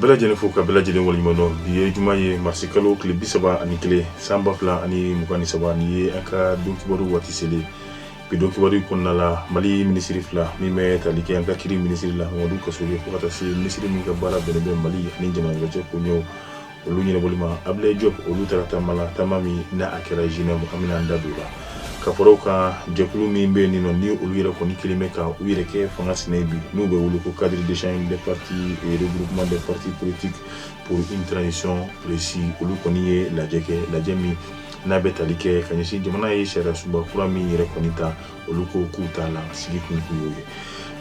Ka bɛɛ lajɛlen fo, ka bɛɛ lajɛlen waleɲuman dɔn. Bi ye juma ye, marisi kalo tile 31, san 2023. Nin ye an ka don kibaru waati selen. Bi don kibaru kɔnɔna la, Mali minisiri fila min bɛ tali kɛ an ka kiri minisiri la, Mamadu Kasoge, fo ka taa se minisiri min ka baara bɛnnen bɛ Mali ani jamana wɛrɛ cɛ koɲɛw olu ɲɛnabɔli ma, Abdoulaye Diop, olu taara taama la, taama min n'a a kɛra Genève. An bɛna an da don o la. Ka fara o kan, jɛkulu min bɛ yen nɔ, ni olu yɛrɛ kɔni kelen bɛ ka u yɛrɛ kɛ fanga sinɛ ye bi, n'u bɛ wele ko cadre d'échange des partis et regroupement des partis politiques pour une transition réussie, olu kɔni ye lajɛ kɛ, lajɛ min n'a bɛ tali kɛ ka ɲɛsin jamana ye sariya sunba kura min yɛrɛ kɔni ta, olu ko k'u t'a la. Sigi kun kun y'o ye.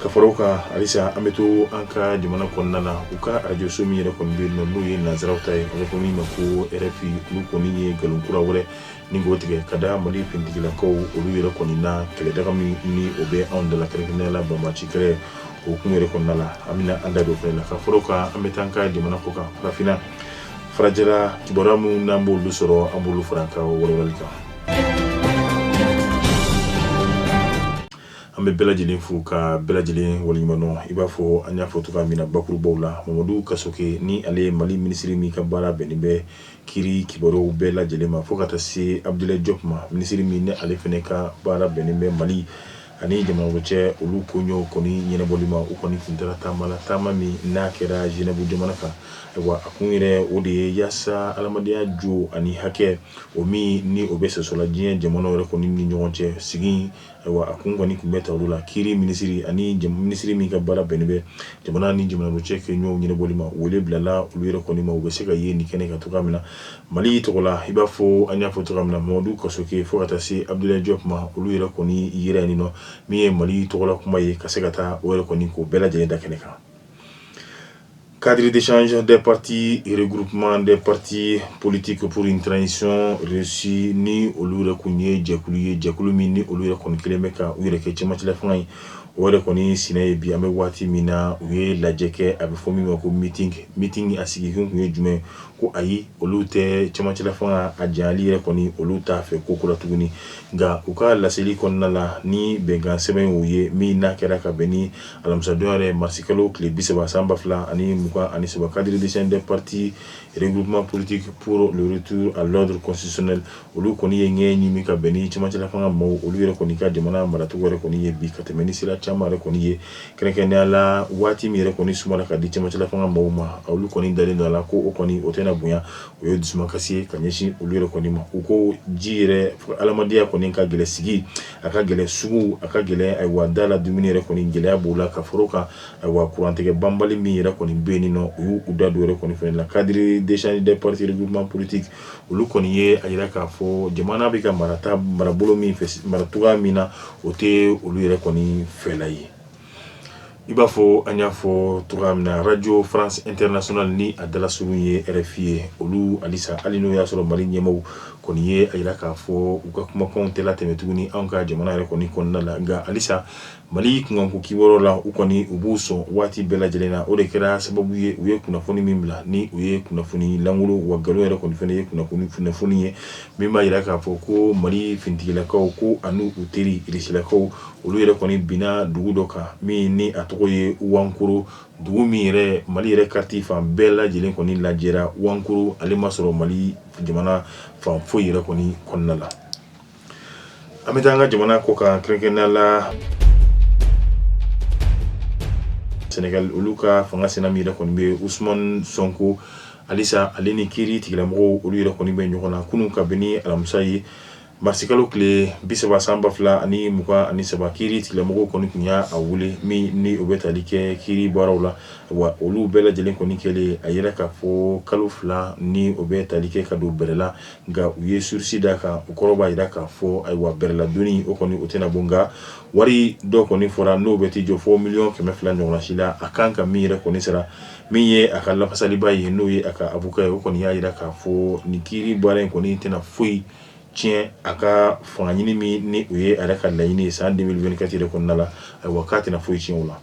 Ka fara o kan, halisa an bɛ to an ka jamana kɔnɔna na, u ka arajoso min yɛrɛ kɔni bɛ yen nɔ, n'o ye nansaraw ta ye, a bɛ fɔ min ma ko RFI, olu kɔni ye nkalon kura wɛrɛ ni k'o tigɛ ka da Mali finitigilakaw olu yɛrɛ kɔni na kɛlɛdaga min ni o bɛ anw da la, kɛrɛnkɛrɛnnenya la banbaanci kɛlɛ o hukumu yɛrɛ kɔnɔna la. An bɛna an da don o fɛnɛ la. Ka fara o kan, an bɛ taa an ka jamana kɔ kan, farafinna farajɛla kibaruya minnu n'an b'olu sɔrɔ, an b'olu fara an ka walawalali kan. An bɛ bɛɛ lajɛlen fo ka bɛɛ lajɛlen waleɲuman dɔn. I b'a fɔ an y'a fɔ cogoya min na bakurubaw la, Mamadu Kasoke, ni ale ye Mali minisiri min ka baara bɛnnen bɛ kiri kibaruyaw bɛɛ lajɛlen ma, fo ka taa se Abdoulaye Diop ma, minisiri min ni ale fana ka baara bɛnnen bɛ Mali ani jamana wɛrɛ cɛ olu koɲɛw kɔni ɲɛnabɔli ma, u kɔni tun taara taama la, taama min n'a kɛra Genève jamana kan. Ayiwa, a kun yɛrɛ o de ye yaasa adamadenya jo ani hakɛ o min ni o bɛ sɔsɔla diɲɛ jamanaw yɛrɛ kɔni ni ɲɔgɔn cɛ sigi. Ayiwa, a kun kɔni tun bɛ ta olu la. Kiri minisiri ani minisiri min ka baara bɛnnen bɛ jamana ni jamana wɛrɛ cɛ koɲɛw ɲɛnabɔli ma, wele bilala olu yɛrɛ kɔni ma, u bɛ se ka ye nin kɛnɛ kan cogoya min na Mali tɔgɔ la. I b'a fɔ an y'a fɔ cogoya min na, Mamadu Kasoke fo ka taa se Abdoulaye Diop ma, olu yɛrɛ kɔni yera yen nɔ, min ye Mali tɔgɔla kuma ye, ka se ka taa o yɛrɛ kɔni k'o bɛɛ lajɛlen da kɛnɛ kan. Cadre d'échange des partis et regroupement des partis politiques pour une transition réussie, ni olu yɛrɛ kun ye jɛkulu ye, jɛkulu min ni olu yɛrɛ kɔni kelen bɛ ka u yɛrɛ kɛ cɛmancɛla fanga ye, o yɛrɛ kɔni sinɛ ye bi. An bɛ waati min na, u ye lajɛ kɛ, a bɛ fɔ min ma ko meeting. Meeting a sigikun kun ye jumɛn? Ko ayi, olu tɛ cɛmancɛla fanga a janyali yɛrɛ kɔni, olu t'a fɛ ko kura tuguni. Nka u ka laseli kɔnɔna la, ni bɛnkan sɛbɛn y'u ye min n'a kɛra ka bɛn ni alamisadon yɛrɛ, marisikalo tile 30, san 2023, cadre d'échange des partis regroupement politique pour le retour à l'ordre constitutionnel, olu kɔni ye ŋɛɲɛ ɲimi ka bɛn ni cɛmancɛla fanga maaw olu yɛrɛ kɔni ka jamana maracogo yɛrɛ kɔni ye bi, ka tɛmɛ ni sira caman yɛrɛ kɔni ye, kɛrɛnkɛrɛnnenya la waati min yɛrɛ kɔni sumara ka di cɛmancɛla fanga maaw ma. Olu kɔni dalen don a la ko o kɔni o tɛna bonya, o ye dusumakasi ye ka ɲɛsin olu yɛrɛ kɔni ma. U ko ji yɛrɛ, adamadenya kɔni ka gɛlɛn, sigi a ka gɛlɛn, sugu a ka gɛlɛn, ayiwa da la dumuni yɛrɛ kɔni gɛlɛya b'o la. Ka fara o kan, ayiwa kurantigɛ banbali min yɛrɛ kɔni bɛ yen nɔ, u y'u da don yɛrɛ kɔni fɛnɛ la. Cadre d'échange des partis regroupement politique, olu kɔni ye a jira k'a fɔ jamana bɛ ka marata marabolo min fɛ, mara cogoya min na, o tɛ olu yɛrɛ kɔni fɛla ye. I b'a fɔ an y'a fɔ cogoya min na, Radio France Internationale, ni a dalasurun ye RFI ye, olu halisa, hali n'o y'a sɔrɔ Mali ɲɛmaaw kɔni ye a jira k'a fɔ u ka kumakanw tɛ latɛmɛ tuguni anw ka jamana yɛrɛ kɔni kɔnɔna la, nka halisa Mali kunkanko kibaruyaw la, u kɔni u b'u sɔn waati bɛɛ lajɛlen na. O de kɛra sababu ye u ye kunnafoni min bila, ni u ye kunnafoni lankolon wa nkalon yɛrɛ kɔni fana ye kunnafoni ye min b'a jira k'a fɔ ko Mali finitigilakaw ko ani u teri irisilakaw, olu yɛrɛ kɔni binna dugu dɔ kan min ni a tɔgɔ ye Wankoro, dugu min yɛrɛ Mali yɛrɛ kariti fan bɛɛ lajɛlen kɔni lajɛra, Wankoro ale ma sɔrɔ Mali jamana fan foyi yɛrɛ kɔni kɔnɔna la. An bɛ taa an ka jamana kɔ kan, kɛrɛnkɛrɛnnenya la Senegal, olu ka fanga sina min yɛrɛ kɔni bɛ Ousmane Sonko, halisa ale ni kiiri tigilamɔgɔw olu yɛrɛ kɔni bɛ ɲɔgɔn na. Kunun ka bɛn ni alamisa ye, marisikalo tile 30, san 2023, kiiri tigilamɔgɔw kɔni tun y'a wele min ni o bɛ tali kɛ kiiri baaraw la. Wa olu bɛɛ lajɛlen kɔni kɛlen, a yira k'a fɔ kalo 2 ni o bɛ tali kɛ ka don bɛrɛ la, nka u ye sursis d'a kan. O kɔrɔ b'a jira k'a fɔ ayiwa bɛrɛladonni o kɔni o tɛna bɔ, nka wari dɔ kɔni fɔra n'o bɛ t'i jɔ fo miliyɔn 200 ɲɔgɔnna si la, a kan ka min yɛrɛ kɔni sara. Min ye a ka lafasaliba ye, n'o ye a ka avocat ye, o kɔni y'a jira k'a fɔ nin kiiri baara in kɔni tɛna foyi tiɲɛ a ka fanga ɲini min ni o ye a yɛrɛ ka laɲini ye san 2024 yɛrɛ kɔnɔna la. Ayiwa, k'a tɛna foyi tiɲɛ o la.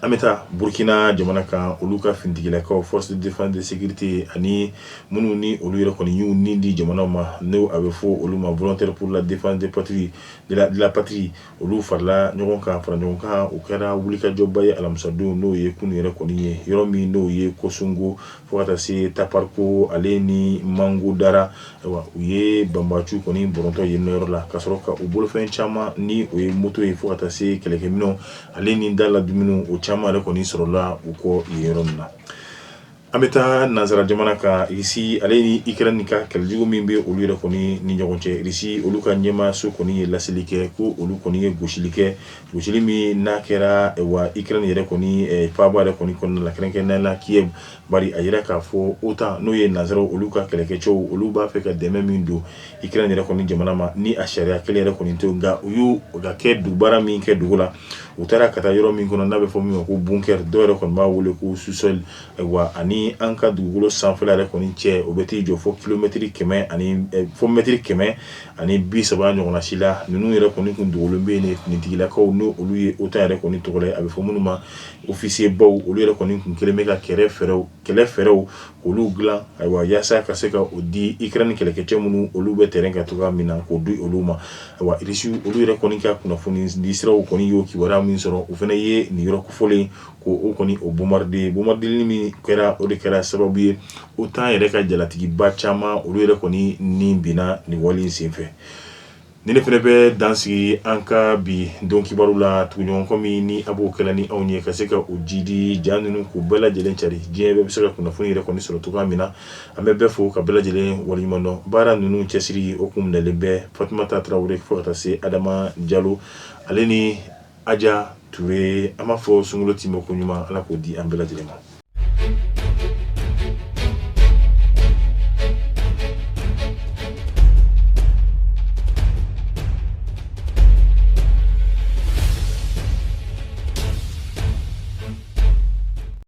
An bɛ taa Burukina jamana kan. Olu ka finitigilakaw, force de défense de sécurité, ani minnu ni olu yɛrɛ kɔni y'u ni di jamana ma, n'o a bɛ fɔ olu ma volontaire pour la défense de patrie de la patrie, olu farala ɲɔgɔn kan, fara ɲɔgɔn kan. O kɛra wulikajɔba ye alamisadon, n'o ye kunun yɛrɛ kɔni ye, yɔrɔ min n'o ye Kosongo fo ka taa se Taparko ale ni Mangodara. Ayiwa, u ye banbaciw kɔni bɔrɔntɔ yen yɔrɔ la, ka sɔrɔ ka u bolofɛn caman, ni o ye moto ye, fo ka taa se kɛlɛkɛminɛnw ale ni da la dumuniw, o caman yɛrɛ kɔni sɔrɔla u kɔ yen yɔrɔ min na. An bɛ taa nansara jamana kan. Irisi ale ni Ukraine ka kɛlɛjugu min bɛ olu yɛrɛ kɔni ni ɲɔgɔn cɛ, Irisi olu ka ɲɛmaaso kɔni ye laseli kɛ ko olu kɔni ye gosili kɛ, gosili min n'a kɛra wa Ukraine yɛrɛ kɔni faaba yɛrɛ kɔni kɔnɔna la, kɛrɛnkɛrɛnnenya la Kiev. Bari a yira k'a fɔ OTAN, n'o ye nansaraw olu ka kɛlɛkɛcɛw, olu b'a fɛ ka dɛmɛ min don Ukraine yɛrɛ kɔni jamana ma, ni a sariya kelen yɛrɛ kɔni to, nka u y'u ka kɛ baara min kɛ dugu la, u taara ka taa yɔrɔ min kɔnɔ n'a bɛ fɔ min ma ko bunker, dɔw yɛrɛ kɔni b'a wele ko sous-sol. Ayiwa, ani an ka dugukolo sanfɛla yɛrɛ kɔni cɛ, o bɛ t'i jɔ fo kilomɛtiri 100 ani fo mɛtiri 130 ɲɔgɔnna si la. Ninnu yɛrɛ kɔni kun dogolen bɛ yen. Finitigilakaw, n'o olu ye OTAN yɛrɛ kɔni tɔgɔ la, a bɛ fɔ minnu ma officier baw, olu yɛrɛ kɔni kun kelen bɛ ka kɛlɛ fɛɛrɛw olu dilan, ayiwa, yaasa ka se ka o di Ukraine kɛlɛkɛcɛ minnu olu bɛ terrain kan cogoya min na, k'o di olu ma. Ayiwa, Irisi olu yɛrɛ kɔni ka kunnafoni di siraw kɔni y'o kibaruya min sɔrɔ, u fana ye nin yɔrɔ kofɔlen ko o kɔni o bombarder. Bombardeli min kɛra, o de kɛra sababu ye OTAN yɛrɛ ka jalatigiba caman, olu yɛrɛ kɔni ni binna nin wale in senfɛ. Ni ne fana bɛ dan sigi an ka bi don kibaru la. Tuguɲɔgɔn min ni a b'o kɛla ni anw ye ka se ka o jidi ja ninnu k'u bɛɛ lajɛlen cari, diɲɛ bɛɛ bɛ se ka kunnafoni yɛrɛ kɔni sɔrɔ cogoya min na. An bɛ bɛɛ fo ka bɛɛ lajɛlen waleɲuman dɔn. Baara ninnu cɛsiri o kun minɛlen bɛ Fatumata Tarawele fo ka taa se Adama Jalo ale ni Aja Ture. An b'a fɔ sunkalo timo ko ɲuman, Ala k'o di an bɛɛ lajɛlen ma.